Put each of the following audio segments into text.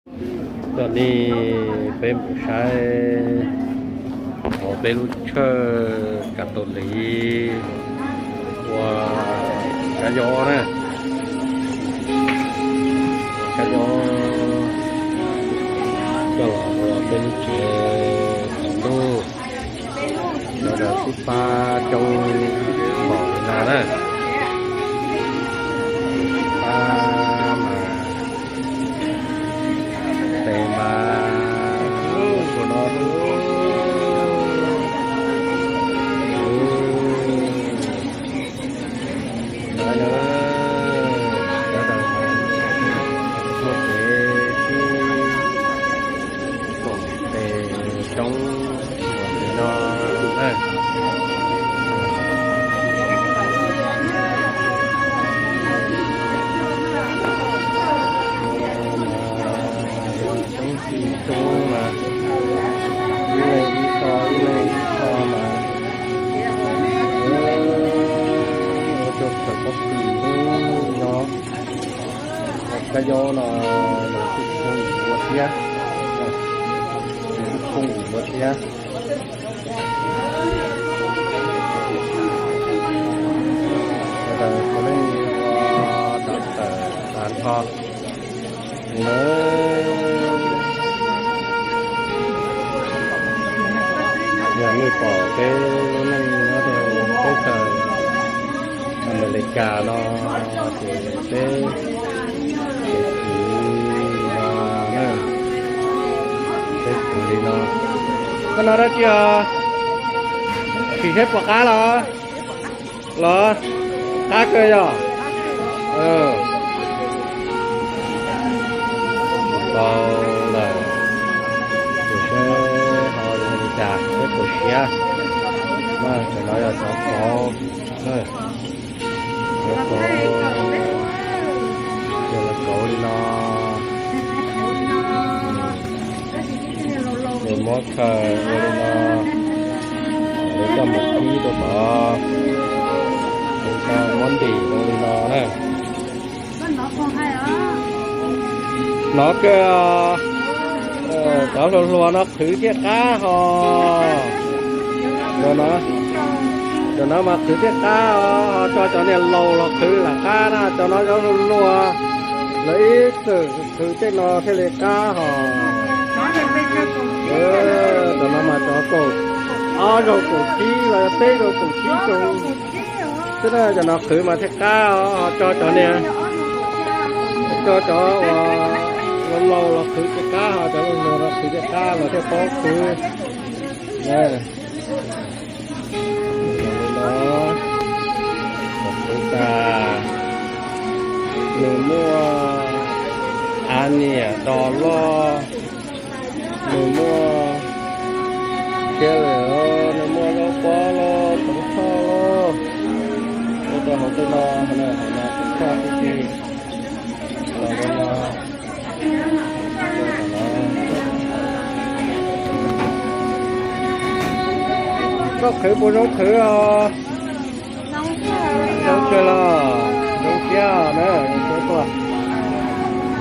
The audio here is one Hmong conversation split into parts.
Coj nej peb mus saib hauv peb lub tshawj Kav Taus Liv ua kab yob na, kab yob coj los ua peb lub tsev tsaus ntuj, sawv daws sib pab coob npaum li no na, sib pab mas tes mas ua tsuag no. Sawv daws muaj kev sib koom tes coob li no na. Coob tsis coob mas ib leeg ib qho ib leeg ib qho mas ua rau sawv pob kws no. Kab yob no nws kuj coob ua thiab, nws kuj coob ua thiab. Sawv daws puav leej ua tawm tawm tas nrho li na. Yog nej pom peb lub neej nyob rau teb chaws Amelikas no ces peb, peb khwv no na, peb khwv li no. Koj no dab tsi os? Sim seb puas qab los? Los, qab kawg yog. Tau lawm, sim seb ho zoo li cas, seb puas siav. Cov no yog cov kauv, cov kauv, cov kauv li no. Nws muab khaws ua li no, lawv coj mus kib rau tod, lawv muab ntim rau li no na. Hnov kawg, cov hluas hluas no qhwv thiaj qab hos. Cov no mas qhwv thiaj qab os, ho tso cov niag laus los qhwv lam qab na, cov no cov hluas hluas lawv ib txwm qhwv tej no thiaj li qab hos. Cov no mas cov kaum, ob zaug kaum tsib los peb zaug kaum tsib xyoo xwb na, cov no qhwv mas thiaj qab os, ho tso cov niag, tso cov uas laus laus los qhwv tsis qab, ho cov hluas hluas los qhwv thiaj qab, los thiaj paub qhwv. Li no, qhwv tas, nws muaj av niam dos loj, nws muaj, thiab nws muaj zaub pob loj, tov thoj loj, ua rau hauv tej no, hauv no tov thoj tib si los li no. Koj qhwv puas zoo qhwv os? Zoo kawg los, zoo siab na, zoo siab tuaj.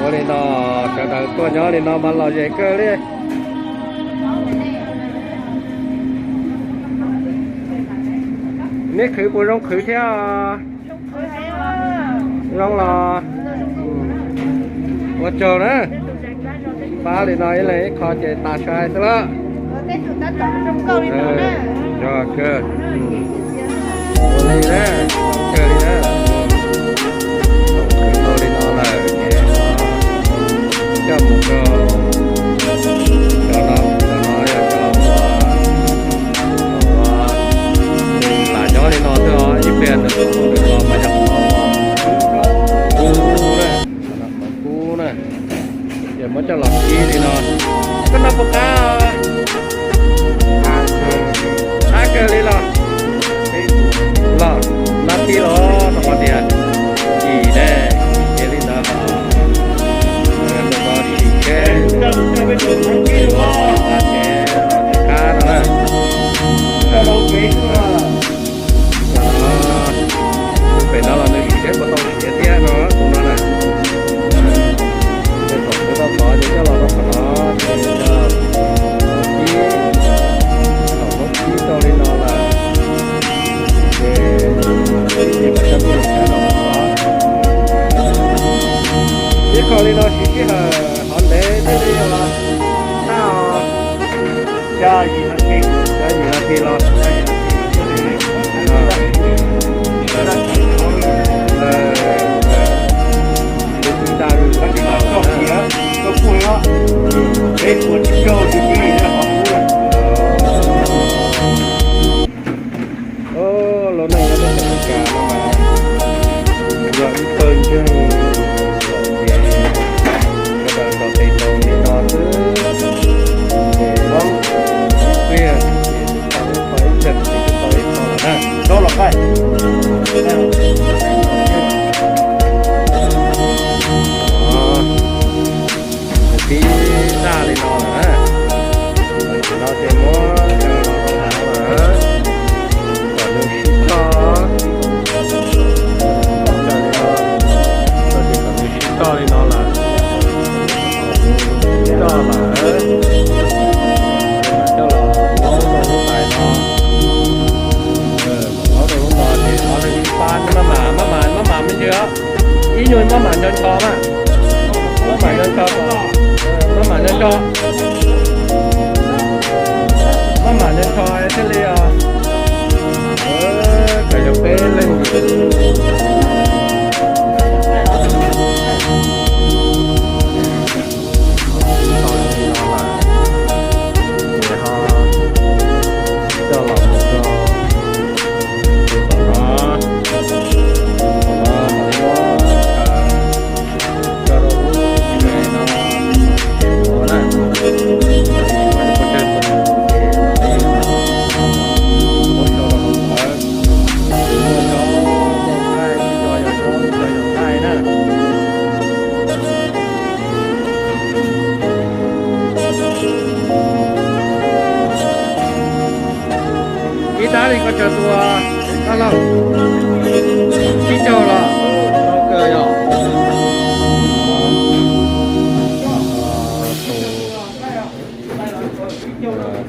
Ua li no, sawv daws tuaj nyob li no mas lom zem kawg li. Neb qhwv puas zoo qhwv thiab? Zoo los ua tsaug na. Pab li no ib leeg ib qho ces tas sai xwb lawm. Yog kawg. Ua li na, kawg li na. Tau li no lawm ces coj mus rau cov no, cov no yog cov uas lam nyob li no xwb os, ib pliag nws los mas yog qhov kub na, qhov kub na. Ces muab coj los kib li no. Koj noj puas qab? Qab kawg li los? Los, nab tib los rau qhov tias chim ne, ces li ntawd ho rau qhov sim seb qab ces qab no na. Pem no los nws sim seb puas tau siav thiab no tus no na. Thaum kuv tau tod ces coj los Lub neej nyob teb chaws Amelikas no mas yog ib pawg ntseeg lawm ces sawv daws nrog tes nrog li no xwb, ces muab pliag ces tau ib qho ib teg ces twb tau ib qho lawm na. Tib zaj li no lawm na. Tam sim no ces muab coj los rau hauv lawm, kom nws sib toj, kom nws sib toj li no lawm, sib toj lawm, coj los muab rau lub tais no, muab rau lub no ces ob leeg sib pab, maj mam, maj mam, maj mam me ntsis os, ib nyuag maj mam ncho ncho mas, maj mam ncho ncho, maj mam ncho ncho, maj mam ncho ncho thiaj li os. Kom yog peb leeg. Coj los mus rau tom no, tom no mam li muab tso rau lub tsheb no, ua na, muab rau pov tseg tus ces mam li muab tso rau hauv ntawd. Tus muaj tsob thaij, tsis tau yog tsob, tsis tau yog thaij na. Ib tab li koj tsaws tus, koj laug, tsib caug los tau kawg yog.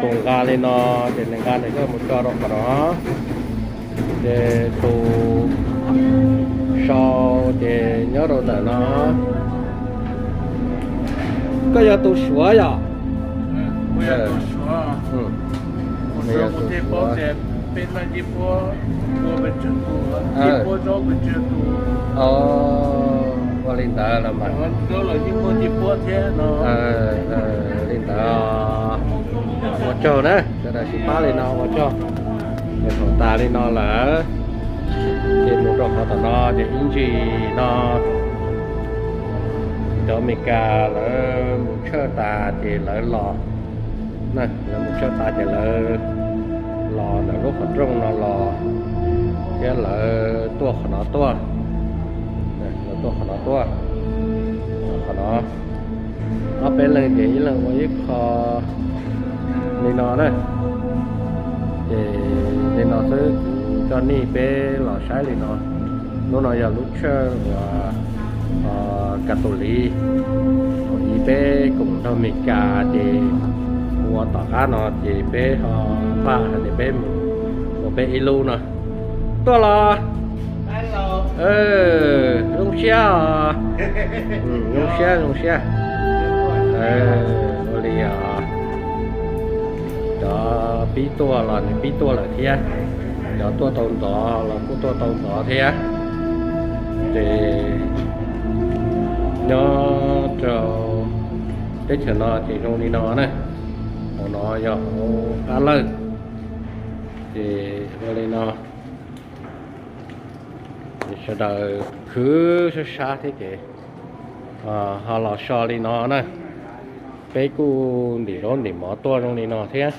Tus nqa li no ces nws nqa nws coj mus tso rau qhov no, ces tus sau ces nyob rau ntawm no. Koj yog tus suav yom? Ua li ntawd los mas. Li ntawd, ua tsaug na, sawv daws sib pab li no ua tsaug. Ces thaum tas li no lawm, ces mus rau qhov tom no ces ib ntsis no cov Amelikas lawv mus tshawj tas ces lawv los, lawv mus tshawj tas ces lawv los ntawm lub qhov rooj no los, thiab lawv tuaj qhov no tuaj, lawv tuaj qhov no tuaj, qhov no. Ob peb leeg ces ib leeg ua ib qho li no na. Ces li no xwb, kuv coj nej peb los saib li no. Lub no yog lub tshawj uas Catholic, thaum ub peb koom nrog Amelikas ces ua tom qab no ces peb ho npaj hais tias peb mus ua peb ib lub no. Tuaj los zoo siab os. Zoo siab, zoo siab. Ua li os, cov pib tuaj los nws pib tuaj lawm thiab, cov tuaj tau ntxov los kuj tuaj tau ntxov thiab. Ces nyob rau teb chaws no ces zoo li no na. Hauv no yog hauv qab lawj. Ces ua li no, sawv daws khwv sab sab thiab ces ho los so li no na. Peb kuj ntim zaub ntim mov tuaj zoo li no thiab.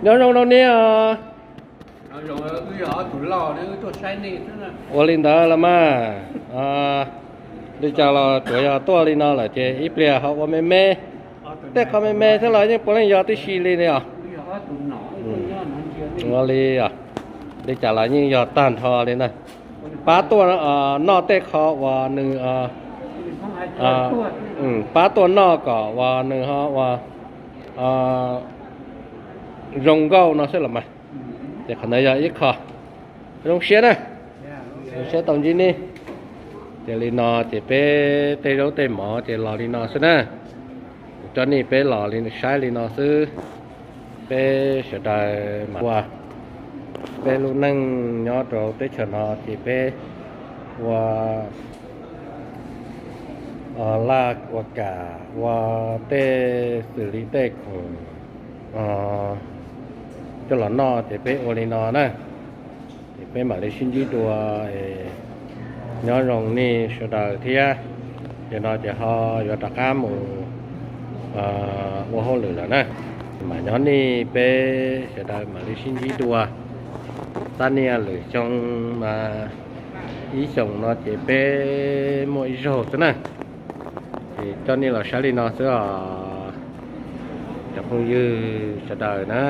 Nyob zoo rau nej os. Ua li ntawd los mas, li cas los tsuas yog tuaj li no lawm ces ib pliag ho ua me me, tej qho me me xwb los yeej puav leej yog tib si li os. Ua li os, li cas los yeej yog tag nrho li na. Pab tuaj noj tej qho uas nws, pab tuaj noj kom uas nws ho uas zoo nkauj no xwb los mas. Ces qhov ntawd yog ib qho zoo siab na, zoo siab tau ntsib nej. Ces li no ces peb tej zaub tej mov ces los li no xwb na. Kuv Cov nej peb los saib li no xwb, peb sawv daws mas ua peb lub neej nyob rau teb chaws no ces peb ua laj ua kam ua tej xws li tej khoom coj los noj ces peb ua li no na. Ces peb mam li sib ntsib dua, nyob zoo nej sawv daws thiab. Ces no ces ho yuav rov qab mus ua hauj lwm lawm na. Mas nyob nej peb sawv daws mam li sib ntsib dua. Tab niaj lwm xyoo mas ib xyoos no ces peb muaj ib zaug xwb na. Ces coj nej los saib li no xwb os cov phooj ywg sawv daws na.